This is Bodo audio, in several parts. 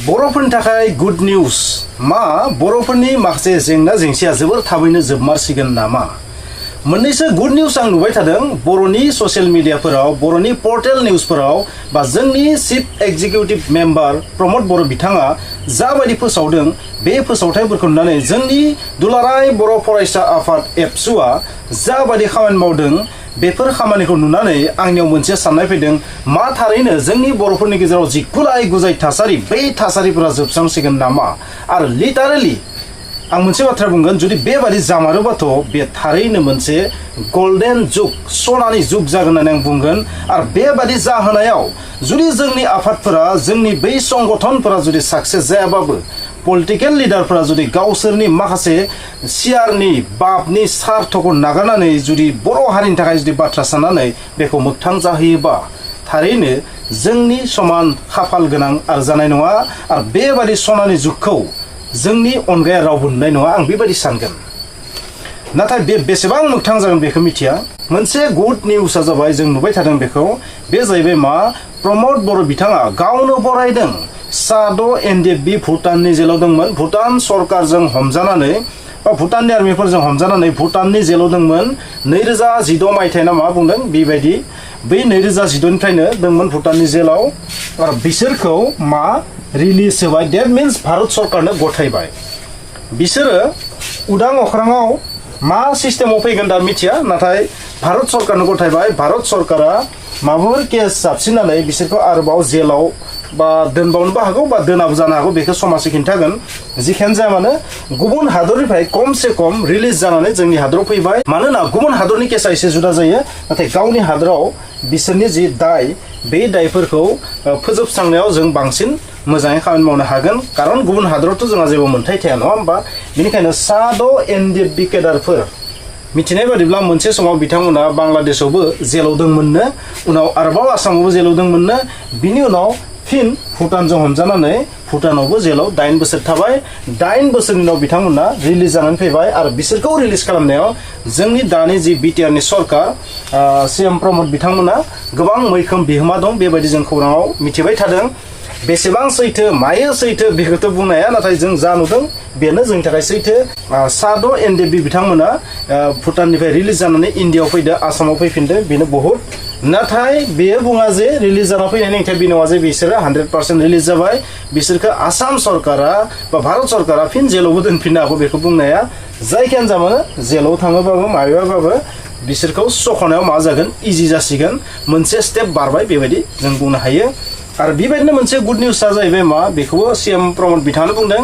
बर'फोरनि थाखाय गुड निउज मा बर'फोरनि माखासे जेंना जेंसिया जोबोर थाबैनो जोबमारसिगोन नामा मोननैसो गुड निउज आं नुबाय थादों बर'नि ससियेल मिडियाफोराव बर'नि पर्टेल निउजफोराव बा जोंनि चिफ एक्जिकिउटिभ मेम्बार प्रमद बर' बिथाङा जाबायदि फोसावदों बे फोसावथायफोरखौ नुनानै जोंनि दुलाराय बर' फरायसा आफाद एबसुआ जाबायदि खामानि मावदों बेफोर खामानिखौ नुनानै आंनियाव मोनसे साननाय फैदों मा थारैनो जोंनि बर'फोरनि गेजेराव जि गुलाय गुजाय थासारि बै थासारिफोरा जोबस्रांसिगोन नामा आरो लिटारेलि आं मोनसे बाथ्रा बुंगोन जुदि बेबादि जामारोबाथ' बे थारैनो मोनसे गोल्डेन जुग सनानि जुग जागोन होननानै आं बुंगोन आरो बेबादि जाहोनायाव जुदि जोंनि आफादफोरा जोंनि बै संगठनफोरा जुदि साक्सेस जायाबाबो पलिटिकल लिडारफोरा जुदि गावसोरनि माखासे सियारनि बापनि सार्थखौ नागारनानै जुदि बर' हारिनि थाखाय जुदि बाथ्रा साननानै बेखौ मोगथां जाहोयोबा थारैनो जोंनि समान खाफाल गोनां आरो जानाय नङा आरो बेबादि सनानि जुगखौ जोंनि अनगायै रावबो नुनाय नङा आं बेबायदि सानगोन नाथाय बे बेसेबां मोगथां जागोन बेखौ मिथिया मोनसे गुड निउसआ जाबाय जों नुबाय थादों बेखौ बे जाहैबाय मा प्रमद बर' बिथाङा गावनो बरायदों साद' एनडिएफबि भुटाननि जेलाव दंमोन भुटान सरकारजों हमजानानै बा भुटाननि आर्मिफोरजों हमजानानै भुटाननि जेलाव दंमोन 2016 मायथाइ ना मा बुंदों बेबायदि बै 2016निफ्रायनो दंमोन भुटाननि जेलाव आरो बिसोरखौ मा रिलिज होबाय डेट मिन्स भारत सरकारनो गथायबाय बिसोरो उदां अख्राङाव मा सिस्टेमाव फैगोन दा मिथिया नाथाय भारत सरकारनो गथायबाय भारत सरकारा माबाफोर केस जाबसिननानै बिसोरखौ आरोबाव जेलाव बा दोनबावनोबो हागौ बा दोनाबो जानो हागौ बेखौ समाजै खिन्थागोन जिखियानो जाया मानो गुबुन हादरनिफ्राय खमसे खम रिलिज जानानै जोंनि हादराव फैबाय मानोना गुबुन हादरनि केसा एसे जुदा जायो नाथाय गावनि हादराव बिसोरनि जि दाय बे दायफोरखौ फोजोबस्रांनायाव जों बांसिन मोजाङै खामानि मावनो हागोन खारन गुबुन हादरावथ' जोंहा जेबो मोन्थाय थाया नङा होमबा बेनिखायनो साद' एनडिएफबि केडारफोर मिथिनाय बादिब्ला मोनसे समाव बिथांमोना बांलादेशआवबो जेलाव दंमोननो उनाव आरोबाव आसामावबो जेलाव दंमोननो बिनि उनाव फिन भुटानजों हमजानानै भुटानावबो जेलाव 8 बोसोर थाबाय 8 बोसोरनि उनाव बिथांमोना रिलिज जानानै फैबाय आरो बिसोरखौ रिलिज खालामनायाव जोंनि दानि जि बिटिआरनि सरकार सीएम प्रमद बिथांमोना गोबां मैखोम बिहोमा दं बेबायदि जों खौराङाव मिथिबाय थादों बेसेबां सैथो मायो सैथो बेखौथ' बुंनो हाया नाथाय जों जा नुदों बेनो जोंनि थाखाय सैथो साद' एनडिएफबि बिथांमोना भुटाननिफ्राय रिलिज जानानै इन्डियाआव फैदो आसामाव फैफिनदो बेनो बहुत नाथाय बेयो बुङा जे रिलिज जाना फैनायनि ओंथिया बे नङा जे बिसोरो 100% रिलिज जाबाय बिसोरखौ आसाम सरकारा बा भारत सरकारा फिन जेलावबो दोनफिननो हागौ बेखौ बुंनो हाया जायखियानो जामानो जेलाव थाङोबाबो माबाबाबो बिसोरखौ सख'नायाव मा जागोन इजि जासिगोन मोनसे स्टेप बारबाय बेबायदि जों बुंनो हायो आरो बेबायदिनो मोनसे गुड निउसआ जाहैबाय मा बेखौबो सीएम प्रमद बिथाङानो बुंदों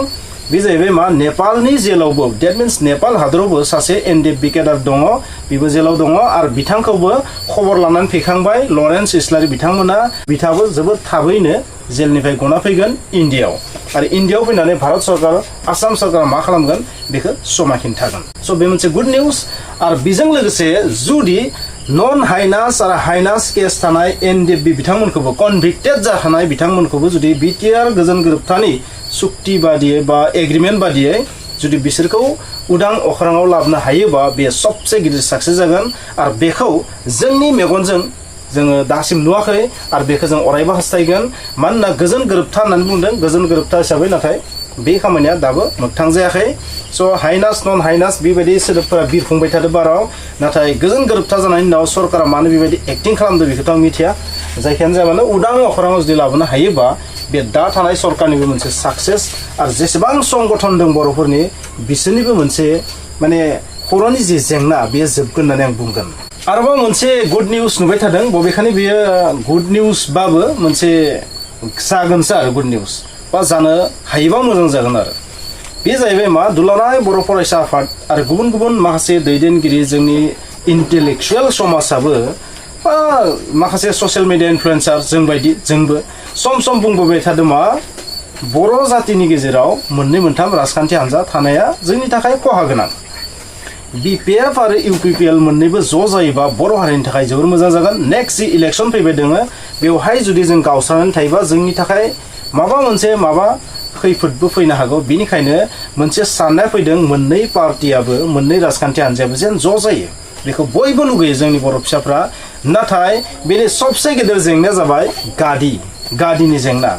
बे जाहैबाय मा नेपालनि जेलावबो डेट मिन्स नेपाल हादरावबो सासे एनडिएफबि केडार दङ बेबो जेलाव दङ आरो बिथांखौबो खबर लानानै फैखांबाय लरेन्स इस्लारि बिथांमोना बिथाङाबो जोबोद थाबैनो जेलनिफ्राय गना फैगोन इन्डियाआव आरो इन्डियाआव फैनानै भारत सरकार आसाम सरकारा मा खालामगोन बेखौ समा खिन्थागोन स' बे मोनसे गुड निउस आरो बेजों लोगोसे जुदि नन हाइनास आरो हाइनास केस थानाय एनडिएफबि बिथांमोनखौबो कनभिक्टेड जाखानाय बिथांमोनखौबो जुदि बिटिआर गोजोन गोरोबथानि सुक्ति बादियै बा एग्रिमेन्ट बादियै जुदि बिसोरखौ उदां अख्राङाव लाबोनो हायोबा बे सबसे गिदिर साक्सेस जागोन आरो बेखौ जोंनि मेगनजों जोङो दासिम नुवाखै आरो बेखौ जों अरायबो हास्थायगोन मानोना गोजोन गोरोबथा होननानै बुंदों गोजोन गोरोबथा हिसाबै नाथाय बे खामानिया दाबो मोगथां जायाखै स' हाइनास नन हाइनास बेबायदि सोदोबफोरा बिरफुंबाय थादों बाराव नाथाय गोजोन गोरोबथा जानायनि उनाव सरकारा मानो बेबायदि एक्टिं खालामदों बेखौथ' आं मिथिया जायखियानो जाया मानो उदां अख्राङाव जुदि लाबोनो हायोबा बे दा थानाय सरकारनिबो मोनसे साक्सेस आरो जेसेबां संगठन दं बर'फोरनि बिसोरनिबो मोनसे माने खर'नि जि जेंना बेयो जोबगोन होननानै आं बुंगोन आरोबाव मोनसे गुड निउस नुबाय थादों बबेखानि बेयो गुड निउसबाबो मोनसे जागोनसो आरो गुड निउस बा जानो हायोबा मोजां जागोन आरो बे जाहैबाय मा दुलाराय बर' फरायसा आफाद आरो गुबुन गुबुन माखासे दैदेनगिरि जोंनि इन्टेलेक्चुवेल समाजाबो बा माखासे ससियेल मिडिया इनफ्लुएन्सार जोंबो सम सम बुंबोबाय थादों मा बर' जातिनि गेजेराव मोननै मोनथाम राजखान्थि हान्जा थानाया जोंनि थाखाय खहा गोनां BPF आरो UPPL मोननैबो ज' जायोबा बर' हारिनि थाखाय जोबोर मोजां जागोन नेक्स्ट जि इलेक्सन फैबाय दोङो बेवहाय जुदि जों गावस्रानानै थायोबा जोंनि थाखाय माबा खैफोदबो फैनो हागौ बेनिखायनो मोनसे साननाय फैदों मोननै पार्टियाबो मोननै राजखान्थि हान्जायाबो जेन ज' जायो बेखौ बयबो लुगैयो जोंनि बर' फिसाफ्रा नाथाय बेनि सबसे गिदिर जेंनाया जाबाय गादिनि जेंना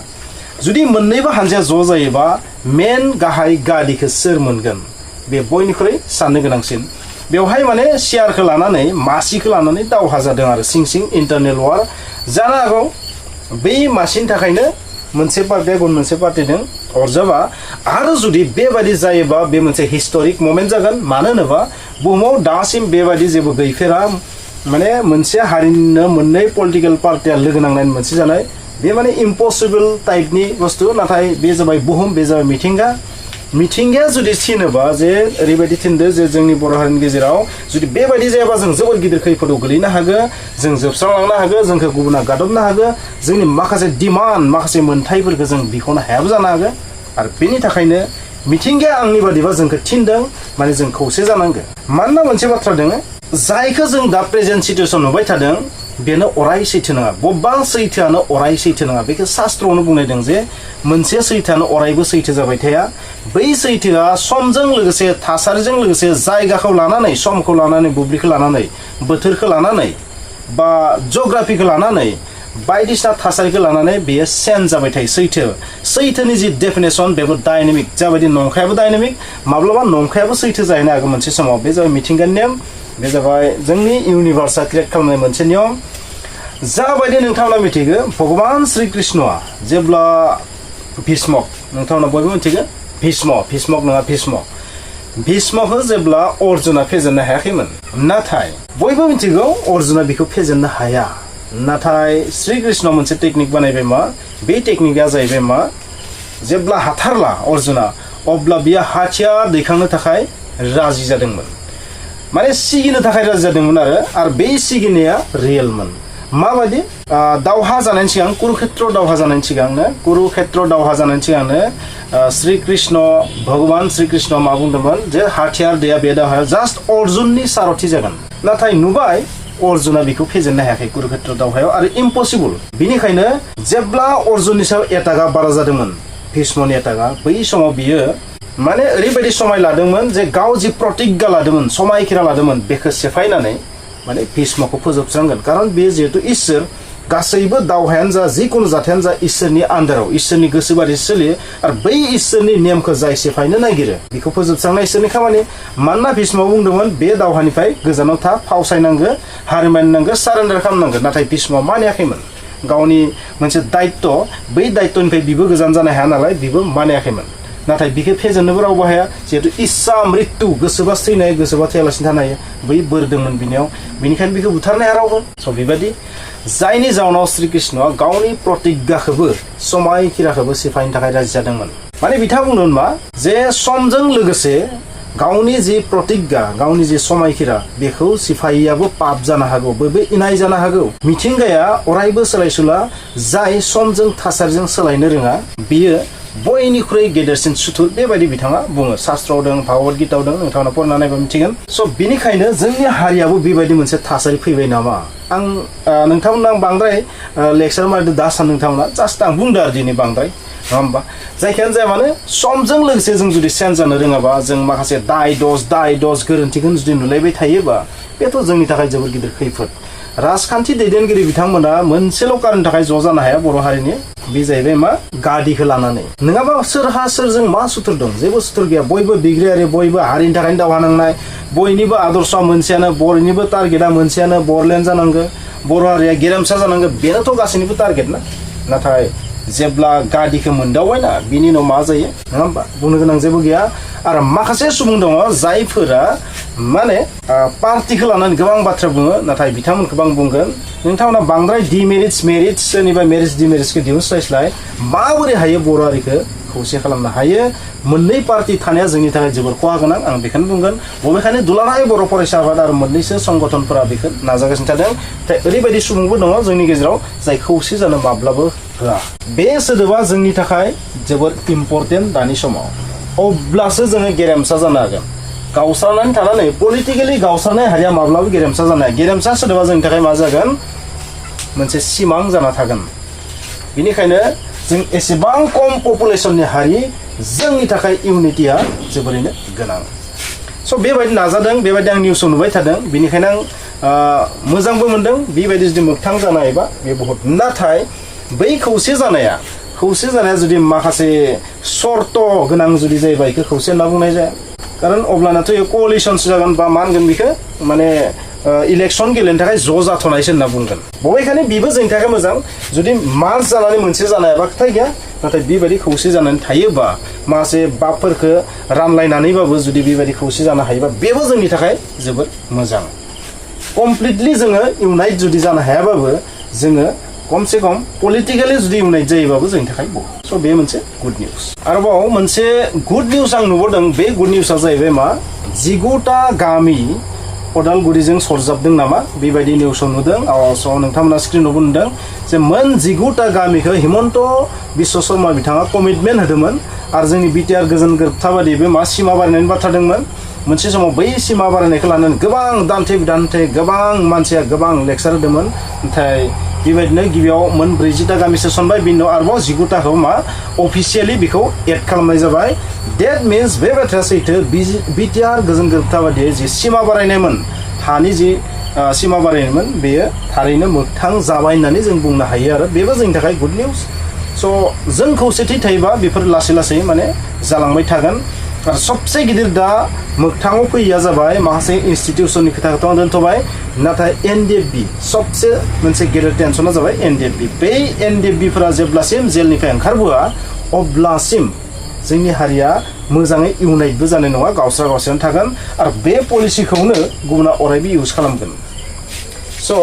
जुदि मोननैबो हानजाया ज' जायोबा मेन गाहाय गादिखौ सोर मोनगोन बे बयनिख्रुइ साननो गोनांसिन बेवहाय माने सियारखौ लानानै मासिखौ लानानै दावहा जादों आरो सिं सिं इन्टारनेल वार जानो हागौ बै मासिनि थाखायनो मोनसे पार्टिया गुबुन मोनसे पार्टिजों अरजाबा आरो जुदि बेबायदि जायोबा बे मोनसे हिस्टरिक मोमेन्ट जागोन मानो होनोबा बुहुमाव दासिम बेबायदि जेबो गैफेरा माने मोनसे हारिनिनो मोननै पलिटिकल पार्टिया लोगो नांनानै मोनसे जानाय बे माने इम्पसिबल टाइपनि बुस्थु नाथाय बे जाबाय बुहुम बे जाबाय मिथिंगाया जुदि थिनोबा जे ओरैबायदि थिनदो जे जोंनि बर' हारिनि गेजेराव जुदि बेबायदि जायाबा जों जोबोद गिदिर खैफोदाव गोलैनो हागो जों जोबस्रांलांनो हागो जोंखौ गुबुना गादबनो हागो जोंनि माखासे डिमान्ड माखासे मोनथायफोरखौ जों बिखौनो हायाबो जानो हागो आरो बेनि थाखायनो मिथिंगाया आंनि बादिबा जोंखौ थिनदों माने जों खौसे जानांगो मानोना मोनसे बाथ्रा दङ जायखौ जों दा प्रेजेन्ट सिटुएसन नुबाय थादों बेनो अराय सैथो नङा बबेबा सैथोआनो अराय सैथो नङा बेखौ शास्त्रआवनो बुंनाय दं जे मोनसे सैथोआनो अरायबो सैथो जाबाय थाया बै सैथोआ समजों लोगोसे थासारिजों लोगोसे जायगाखौ लानानै समखौ लानानै बुब्लिखौ लानानै बोथोरखौ लानानै बा जिअग्राफिखौ लानानै बायदिसिना थासारिखौ लानानै बेयो चेन्ज जाबाय थायो सैथोनि जि डेफिनेसन बेबो डायनेमिक जाबायदि नंखायाबो डायनेमिक माब्लाबा नंखायाबो सैथो जाहैनो हागौ मोनसे समाव बे जाबाय मिथिंगानि नेम बे जाबाय जोंनि इउनिभार्सआ क्रिएट खालामनाय मोनसे नियम जाबायदि नोंथांमोना मिथिगो भगवान श्री कृष्णआ जेब्ला भीष्मक नोंथांमोना बयबो मिथिगो भीष्मक नङा भीष्मखौ जेब्ला अर्जुना फेजेननो हायाखैमोन नाथाय बयबो मिथिगौ अर्जुना बेखौ फेजेननो हाया नाथाय श्री कृष्ण मोनसे टेकनिक बानायबाय मा बे टेकनिकआ जाहैबाय मा जेब्ला हाथारला अर्जुना अब्ला बियो हाथियार दैखांनो थाखाय राजि जादोंमोन माने सिगिनो थाखाय राजि जादोंमोन आरो बे सिगिनाया रियेलमोन माबायदि दावहा जानायनि सिगां कुरुक्षेत्र दावहा जानायनि सिगांनो श्री कृष्ण भगवान श्री कृष्ण मा बुंदोंमोन जे हाथियार दैया बे दावहायाव जास्ट अर्जुननि सारथि जागोन नाथाय नुबाय अर्जुना बेखौ फेजेननो हायाखै कुरुक्षेत्र दावहायाव आरो इम्पसिबल बिनिखायनो जेब्ला अर्जुननि सायाव एटाकआ बारा जादोंमन भीष्मनि एटाकआ बै समाव बियो माने ओरैबायदि समाय लादोंमोन जे गाव जि प्रतिज्ञा लादोंमोन समायखिरा लादोंमन बेखौ सेफायनानै माने भीष्मखौ फोजोबस्रांगोन कारण बे जिहेतु इसोर गासैबो दावहायानो जा जिखुनु जाथायानो जा इसोरनि आन्दाराव इसोरनि गोसो बादि सोलियो आरो बै इसोरनि नेमखौ जाय सेफायनो नागिरो बेखौ फोजोबस्रांनाय इसोरनि खामानि मानोना भीष्मआ बुंदोंमोन बे दावहानिफ्राय गोजानाव था फावसायनांगो हार मानिनांगो सारेन्डार खालामनांगो नाथाय भीष्मआ मानियाखैमोन गावनि मोनसे दायित्व बै दायित्वनिफ्राय बिबो गोजान जानो हाया नालाय बिबो मानियाखैमोन नाथाय बिखौ फेजेननोबो रावबो हाया जिहेतु इस्सा मृत्यु गोसोबा थैनाय गोसोबा थैयालासिनो थानो हायो बै बोर दंमोन बिनियाव बेनिखायनो बिखौ बुथारनो हाया रावबो स' बेबायदि जायनि जाउनाव श्री कृष्णआ गावनि प्रतिज्ञाखौबो समायखिराखौबो सेफायनो थाखाय राजि जादोंमोन माने बिथाङा बुंदोंमोन मा जे समजों लोगोसे गावनि जि प्रतिज्ञा गावनि जि समायखिरा बेखौ सिफायियाबो पाप जानो हागौ बयबो इनाय जानो हागौ मिथिंगाया अरायबो सोलायसुला जाय समजों थासारिजों सोलायनो रोङा बियो बयनिख्रुइ गेदेरसिन सुथुर बेबायदि बिथाङा बुङो शास्त्रआव दं भागवत गीतायाव दं नोंथाङा फरायना नायबा मिथिगोन स' बिनिखायनो जोंनि हारियाबो बेबायदि मोनसे थासारि फैबाय नामा आं नोंथांमोना बांद्राय लेक्सार मारिदों दा सान नोंथांमोना जास्ट आं बुंदों आरो दिनै बांद्राय नङा होमबा जायखियानो जाया माने समजों लोगोसे जों जुदि चेन्ज जानो रोङाबा जों माखासे दाय दस गोरोन्थिखौ जुदि नुलायबाय थायोबा बेथ' जोंनि थाखाय जोबोर गिदिर खैफोद राजखान्थि दैदेनगिरि बिथांमोना मोनसेल' कारनि थाखाय ज' जानो हाया बर' हारिनि बे जाहैबाय मा गादिखौ लानानै नङाबा सोरहा सोरजों मा सुथुर दं जेबो सुथुर गैया बयबो बिग्रायारि बयबो हारिनि थाखायनो दावहा नांनाय बयनिबो आदर्शआ मोनसेयानो बयनिबो टारगेटआ मोनसेयानो बरलेण्ड जानांगौ बर' हारिया गेरेमसा जानांगौ बेनोथ' गासैनिबो टारगेट ना नाथाय जेब्ला गादिखौ मोनदावबायना बिनि उनाव मा जायो नङा होमबा बुंनो गोनां जेबो गैया आरो माखासे सुबुं दङ जायफोरा माने पार्टिखौ लानानै गोबां बाथ्रा बुङो नाथाय बिथांमोनखौ आं बुंगोन नोंथांमोना बांद्राय डिमेरिट्स मेरिट्स सोरनिबा मेरिट्स डिमेरिट्सखौ दिहुनस्लायस्लाय माबोरै हायो बर' हारिखौ खौसे खालामनो हायो मोननै पार्टि थानाया जोंनि थाखाय जोबोर खहा गोनां आं बेखौनो बुंगोन बबेखानि दुलाराय बर' फरायसा आफाद आरो मोननैसो संगठनफोरा बेखौ नाजागासिनो थादों नाथाय ओरैबायदि सुबुंबो दङ जोंनि गेजेराव जाय खौसे जानो माब्लाबो होआ बे सोदोबा जोंनि थाखाय जोबोर इम्पर्टेन्ट दानि समाव अब्लासो जोङो गेरेमसा जानो हागोन गावस्रानानै थानानै पलिटिकेलि गावस्रानाय हारिया माब्लाबो गेरेमसा जानो हाया गेरेमसा सोदोबा जोंनि थाखाय मा जागोन मोनसे सिमां जाना थागोन बेनिखायनो जों एसेबां खम पपुलेसननि हारि जोंनि थाखाय इउनिटिया जोबोरैनो गोनां स' बेबायदि नाजादों बेबायदि आं निउसाव नुबाय थादों बेनिखायनो आं मोजांबो मोनदों बेबायदि जुदि मोगथां जानायबा बे बहुत नाथाय बै खौसे जानाया खौसे जानाया जुदि माखासे सर्त गोनां जुदि जायोबा बेखौ खौसे होनना बुंनाय जाया खारन अब्लानाथ' कोअलिशनसो जागोन बा मा होनगोन बेखौ माने इलेक्शन गेलेनो थाखाय ज' जाथ'नायसो होनना बुंगोन बबेखानि बेबो जोंनि थाखाय मोजां जुदि मार्च जानानै मोनसे जानायाबा खोथा गैया नाथाय बेबायदि खौसे जानानै थायोबा माखासे बाबफोरखौ रानलायनानैबाबो जुदि बेबायदि खौसे जानो हायोबा बेबो जोंनि थाखाय जोबोद मोजां कमप्लिटलि जोङो इउनाइट जुदि जानो हायाबाबो जोङो कमसे कम पलिटिकली जुदि इउनाइट जायोबाबो जोंनि थाखाय बहुत स' बे मोनसे गुड निउज आरोबाव मोनसे गुड निउज आं नुबोदों बे गुड निउजआ जाहैबाय मा 19टा गामि अदालगुरिजों सरजाबदों नामा बेबायदि निउसाव नुदों स' नोंथांमोना स्क्रिनावबो नुदों जे मोन 19टा गामिखौ हिमन्त बिश्व शर्मा बिथाङा कमिटमेन्ट होदोंमोन आरो जोंनि बिटिआर गोजोन गोरोबथाबादि बे मा सिमा बारायनायनि बाथ्रा दंमोन मोनसे समाव बै सिमा बारायनायखौ लानानै गोबां दान्थे गोबां मानसिया गोबां लेक्सार होदोंमोन नाथाय बेबायदिनो गिबियाव मोन 40टा गामि सोसनबाय बिनि उनाव आरोबाव 19टाखौ मा अफिसियेलि बेखौ एड खालामनाय जाबाय डेट मिन्स बे बाथ्राया सैथो बिटिआर गोजोन गोरोबथाबादि जि सिमा बारायनायमोन हानि जि सिमा बारायनायमोन बेयो थारैनो मोगथां जाबाय होननानै जों बुंनो हायो आरो बेबो जोंनि थाखाय गुड निउज स' जों खौसेथि थायोबा बेफोर लासै माने जालांबाय थागोन आरो सबसे गिदिर दा मोगथाङाव फैया जाबाय माखासे इन्स्टिटिउसननि खोथाखौथ' आं दोनथ'बाय नाथाय एनडिएफबि सबसे मोनसे गिदिर टेनसना जाबाय एनडिएफबि बै एनडिएफबिफोरा जेब्लासिम जेलनिफ्राय ओंखारबोआ अब्लासिम जोंनि हारिया मोजाङै इउनाइटबो जानाय नङा गावस्रायानो थागोन आरो बे पलिसिखौनो गुबुना अरायबो इउज खालामगोन स'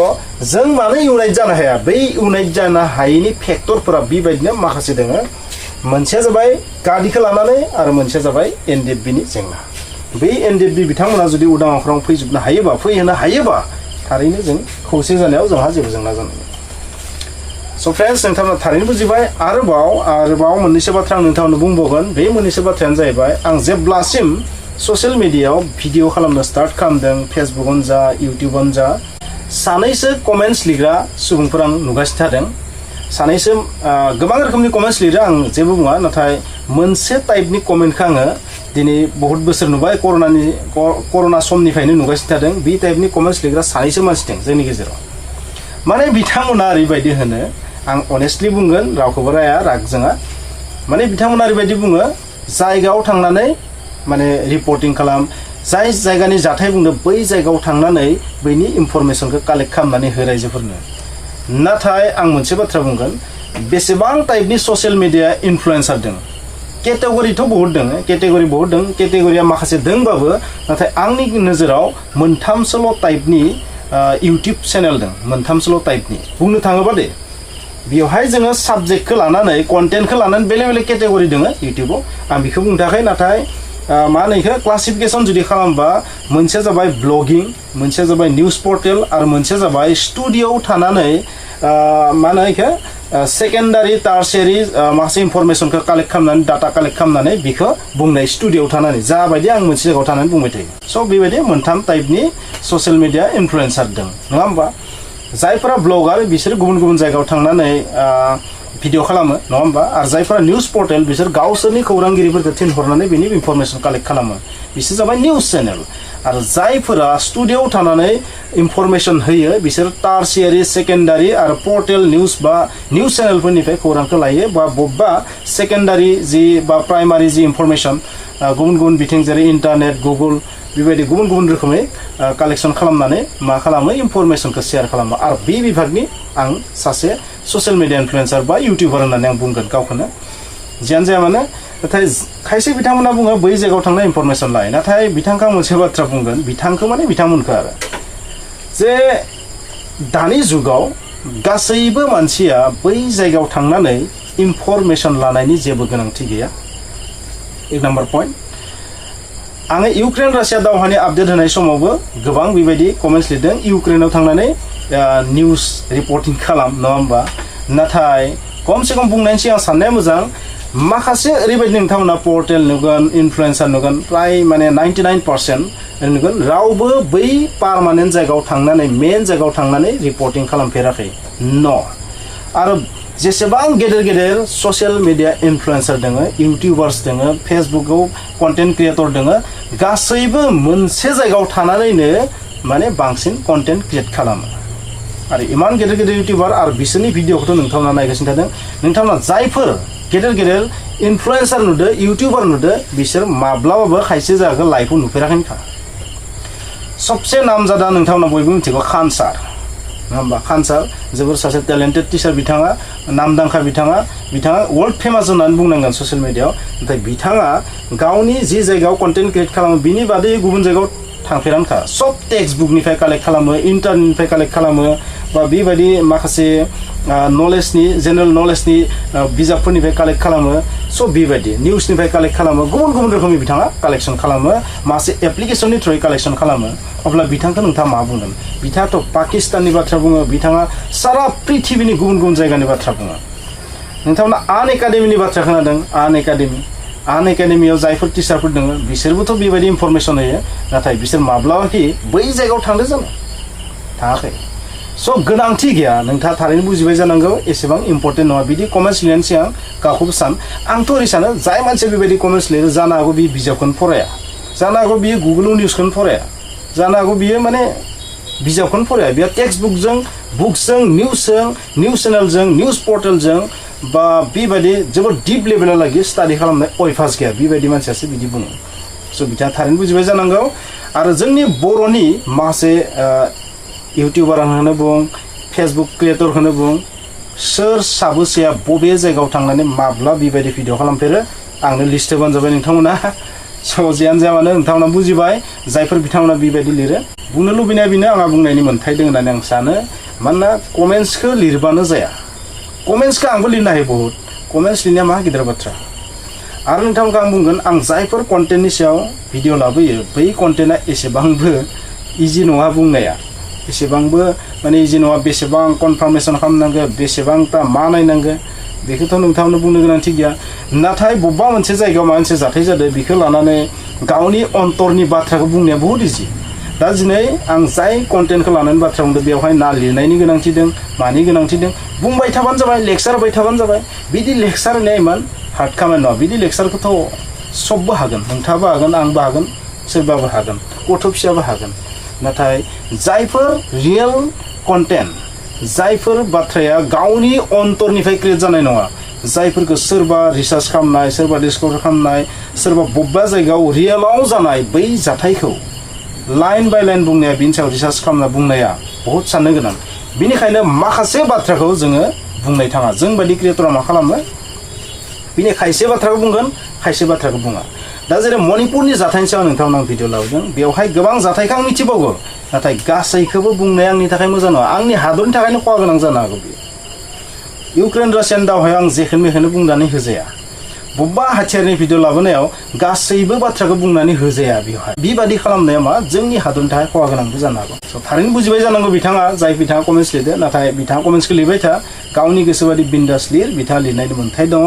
जों मानो इउनाइट जानो हाया बै इउनाइट जानो हायैनि फेक्टरफोरा बेबायदिनो माखासे दङ मोनसेया जाबाय गादिखौ लानानै आरो मोनसेया जाबाय एनडिएफबिनि जेंना बै एनडिएफबि बिथांमोना जुदि उदां अख्राङाव फैजोबनो हायोबा फैहोनो हायोबा थारैनो जों खौसे जानायाव जोंहा जेबो जेंना जानाय नङा स' फ्रेन्ड्स नोंथांमोना थारैनो बुजिबाय आरोबाव मोननैसो बाथ्रा आं नोंथांमोननो बुंबावगोन बे मोननैसो बाथ्रायानो जाहैबाय आं जेब्लासिम ससियेल मिडियायाव भिडिअ खालामनो स्टार्ट खालामदों फेसबुकआवनो जा इउटिउबावनो जा सानैसो कमेन्ट्स लिरग्रा सुबुंफोर आं नुगासिनो थादों सानैसो गोबां रोखोमनि कमेन्ट्स लिरो आं जेबो बुङा नाथाय मोनसे टाइपनि कमेन्टखौ आङो दिनै बहुत बोसोर नुबाय कर'ना समनिफ्रायनो नुगासिनो थादों बे टाइपनि कमेन्ट्स लिरग्रा सानैसो मानसि दं जोंनि गेजेराव माने बिथांमोना ओरैबायदि होनो आं अनेस्टलि बुंगोन रावखौबो राया राग जोङा माने बिथांमोना ओरैबायदि बुङो जायगायाव थांनानै माने रिपर्टिं खालाम जाय जायगानि जाथाय बुंदों बै जायगायाव थांनानै बैनि इनफरमेसनखौ कालेक्ट खालामनानै हो रायजोफोरनो नाथाय आं मोनसे बाथ्रा बुंगोन बेसेबां टाइपनि ससियेल मिडिया इनफ्लुएन्सार दं केटेगरिथ' बहुत दं केटेगरिया माखासे दंबाबो नाथाय आंनि नोजोराव मोनथामसोल' टाइपनि इउटिउब चेनेल दं मोनथामसोल' टाइपनि बुंनो थाङोबा दे बेवहाय जोङो साबजेक्टखौ लानानै कन्टेन्टखौ लानानै बेलेग बेलेग केटेगरि दङ इउटिउबाव आं बेखौ बुंनो थाखाय नाथाय मा होनो बेखौ क्लासिफिकेसन जुदि खालामबा मोनसेया जाबाय ब्लगिं मोनसेया जाबाय निउज पर्टेल आरो मोनसेया जाबाय स्टुडिअ'आव थानानै मा होनो बेखौ सेकेन्डारि टार्सियारि माखासे इनफरमेसनखौ कालेक्ट खालामनानै डाटा कालेक्ट खालामनानै बेखौ बुंनाय स्टुडिअ'आव थानानै जाबायदि आं मोनसे जायगायाव थानानै बुंबाय थायो स' बेबायदि मोनथाम टाइपनि ससियेल मिडिया इनफ्लुएन्सार दं नङा होमबा जायफोरा ब्लगार बिसोर गुबुन गुबुन जायगायाव थांनानै भिडिअ खालामो नङा होमबा आरो जायफोरा निउज पर्टेल बिसोर गावसोरनि खौरांगिरिफोरखौ थिनहरनानै बेनि इनफरमेसन कालेक्ट खालामो बिसोर जाबाय निउज चेनेल आरो जायफोरा स्टुडिअ'आव थानानै इनफरमेसन होयो बिसोर टार्सियारि सेकेन्डारि आरो पर्टेल निउज बा निउज चेनेलफोरनिफ्राय खौरांखौ लायो बा बबेबा सेकेन्डारि जि बा प्राइमारि जि इनफरमेसन गुबुन गुबुन बिथिं जेरै इन्टारनेट गुगोल बेबायदि गुबुन गुबुन रोखोमै कालेक्सन खालामनानै मा खालामो इनफरमेसनखौ शेयार खालामो आरो बे बिभागनि आं सासे ससियेल मिडिया इनफ्लुएन्सार बा इउटिउबार होननानै आं बुंगोन गावखौनो जियानो जाया मानो नाथाय खायसे बिथांमोना बुङो बै जायगायाव थांनाय इनफरमेसन लाय नाथाय बिथांखौ आं मोनसे बाथ्रा बुंगोन बिथांखौ माने बिथांमोनखौ आरो जे दानि जुगाव गासैबो मानसिया बै जायगायाव थांनानै इनफरमेसन लानायनि जेबो गोनांथि गैया एक नाम्बार पइन्ट आङो इउक्रेन रासिया दावहानि आपडेट होनाय समावबो गोबां बेबायदि कमेन्ट्स लिरदों इउक्रेनाव थांनानै निउज रिपर्टिं खालाम नङा होमबा नाथाय खमसे खम बुंनायनि सिगां साननाया मोजां माखासे ओरैबायदि नोंथांमोना पर्टेल नुगोन इनफ्लुएन्सार नुगोन प्राय माने 99% नुगोन रावबो बै पार्मानेन्ट जायगायाव थांनानै मेन जायगायाव थांनानै रिपर्टिं खालामफेराखै न' आरो जेसेबां गेदेर ससियेल मिडिया इनफ्लुएन्सार दङ इउटिउबार्स दङ फेसबुकआव कन्टेन्ट क्रिएटर दङ गासैबो मोनसे जायगायाव थानानैनो माने बांसिन कन्टेन्ट क्रिएट खालामो आरो इमान गेदेर गेदेर इउटिउबार आरो बिसोरनि भिडिअखौथ' नोंथांमोना नायगासिनो थादों नोंथांमोना जायफोर गेदेर गेदेर इनफ्लुएन्सार नुदो इउटिउबार नुदो बिसोर माब्लाबाबो खायसे जायगाखौ लाइभआव नुफेराखैनोखा सबसे नामजादा नोंथांमोना बयबो मिथिगौ खान सार नङा होमबा खान सार जोबोर सासे टेलेन्टेड टिचार बिथाङा नामदांखा बिथाङा वर्ल्ड फेमास होननानै बुंनांगोन ससियेल मिडियायाव नाथाय बिथाङा गावनि जि जायगायाव कन्टेन्ट क्रिएट खालामो बिनि बादै गुबुन जायगायाव थांफेरानोखा सब टेक्स्ट बुकनिफ्राय कालेक्ट खालामो इन्टारनेटनिफ्राय कालेक्ट खालामो बा बेबायदि माखासे नलेजनि जेनेरेल नलेजनि बिजाबफोरनिफ्राय कालेक्ट खालामो स' बेबायदि निउसनिफ्राय कालेक्ट खालामो गुबुन गुबुन रोखोमनि बिथाङा कालेक्सन खालामो मासे एप्लिकेसननि थ्रुयै कालेक्सन खालामो अब्ला बिथांखौ नोंथाङा मा बुंगोन बिथाङाथ' पाकिस्ताननि बाथ्रा बुङो बिथाङा सारा पृथिबीनि गुबुन गुबुन जायगानि बाथ्रा बुङो नोंथांमोना आन एकाडेमिनि बाथ्रा खोनादों आन एकाडेमियाव जायफोर टिचारफोर दङ बिसोरबोथ' बेबायदि इनफरमेसन होयो नाथाय बिसोर माब्लाबाखि बै जायगायाव थांदो जानो थाङाखै स' गोनांथि गैया नोंथाङा थारैनो बुजिबाय जानांगौ एसेबां इम्पर्टेन्ट नङा बिदि कमेन्ट्स लिरनायनि सिगां गावखौबो सान आंथ' ओरै सानो जाय मानसिया बेबायदि कमेन्ट्स लिरो जानो हागौ बियो बिजाबखौनो फराया जानो हागौ बियो गुगोलाव निउसखौनो फराया जानो हागौ बियो माने बिजाबखौनो फराया बियो टेक्स्ट बुकजों निउस चेनेलजों निउस पर्टेलजों बा बेबायदि जोबोद डिप लेभेलालागि स्टाडि खालामनाय अयभास गैया बेबायदि मानसियासो बिदि बुङो स' बिथाङा थारैनो बुजिबाय जानांगौ आरो जोंनि बर'नि माखासे इउटिउबारानो बुं फेसबुक क्रिएटरखौनो बुं सोर साबोसेया बबे जायगायाव थांनानै माब्ला बेबायदि भिडिअ खालामफेरो आंनो लिस्ट होबानो जाबाय नोंथांमोना स' जियानो जाया मानो नोंथांमोना बुजिबाय जायफोर बिथांमोना बेबायदि लिरो बुंनो लुबैनाया बेनो आंहा बुंनायनि मोन्थाय दं होननानै आं सानो मानोना कमेन्ट्सखौ लिरबानो जाया कमेन्ट्सखौ आंबो लिरनो हायो बहुत कमेन्ट्स लिरनाया मा गिदिर बाथ्रा आरो नोंथांमोनखौ आं बुंगोन आं जायफोर कन्टेन्टनि सायाव भिडिअ लाबोयो बै कन्टेन्टआ एसेबांबो इजि नङा बुंनाया एसेबांबो माने इजि नङा बेसेबां कनफार्मेसन खालामनांगौ बेसेबांथा मा नायनांगौ बेखौथ' नोंथांमोननो बुंनो गोनांथि गैया नाथाय बबेबा मोनसे जायगायाव माबा मोनसे जाथाय जादों बेखौ लानानै गावनि अन्तरनि बाथ्राखौ बुंनाया बहुत इजि दा दिनै आं जाय कन्टेन्टखौ लानानै बाथ्रा बुंदों बेवहाय ना लिरनायनि गोनांथि दं मानि गोनांथि दं बुंबाय थाबानो जाबाय लेक्सार होबाय थाबानो जाबाय बिदि लेक्सार होनाया इमान हार्ड खामानि नङा बिदि लेक्सारखौथ' सबबो हागोन नोंथाङाबो हागोन आंबो हागोन सोरबाबो हागोन गथ' फिसाबो हागोन नाथाय जायफोर रियेल कन्टेन्ट जायफोर बाथ्राया गावनि अन्तरनिफ्राय क्रिएट जानाय नङा जायफोरखौ सोरबा रिसार्च खालामनाय सोरबा डिसकभार खालामनाय सोरबा बबेबा जायगायाव रियेलाव जानाय बै जाथायखौ लाइन बाय लाइन बुंनाया बिनि सायाव रिसार्च खालामना बुंनाया बहुत साननो गोनां बेनिखायनो माखासे बाथ्राखौ जोङो बुंनाय थाङा जों बायदि क्रिएटरा मा खालामो बिनि खायसे बाथ्राखौ बुंगोन खायसे बाथ्राखौ बुङा दा जेरै मणिपुरनि जाथायनि सायाव नोंथांमोन आं भिडिअ लाबोदों बेवहाय गोबां जाथायखौ आं मिथिबावगौ नाथाय गासैखौबो बुंनाया आंनि थाखाय मोजां नङा आंनि हादरनि थाखायनो खहा गोनां जानो हागौ बेयो इउक्रेन रासियान दावहायाव आं जेखोनो मेखोनो बुंनानै होजाया बबेबा हाथियारनि भिडिअ लाबोनायाव गासैबो बाथ्राखौ बुंनानै होजाया बेवहाय बेबादि खालामनाया मा जोंनि हादरनि थाखाय खहा गोनांबो जानो हागौ स' थारैनो बुजिबाय जानांगौ बिथाङा जाय बिथाङा कमेन्ट्स लिरदो नाथाय बिथाङा कमेन्ट्सखौ लिरबाय था गावनि गोसोबादि बिन्दास लिर बिथाङा लिरनायनि मोन्थाय दङ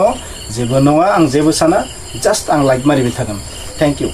जेबो नङा आं जेबो साना जास्ट आं लाइक मारिबाय थागोन थेंक इउ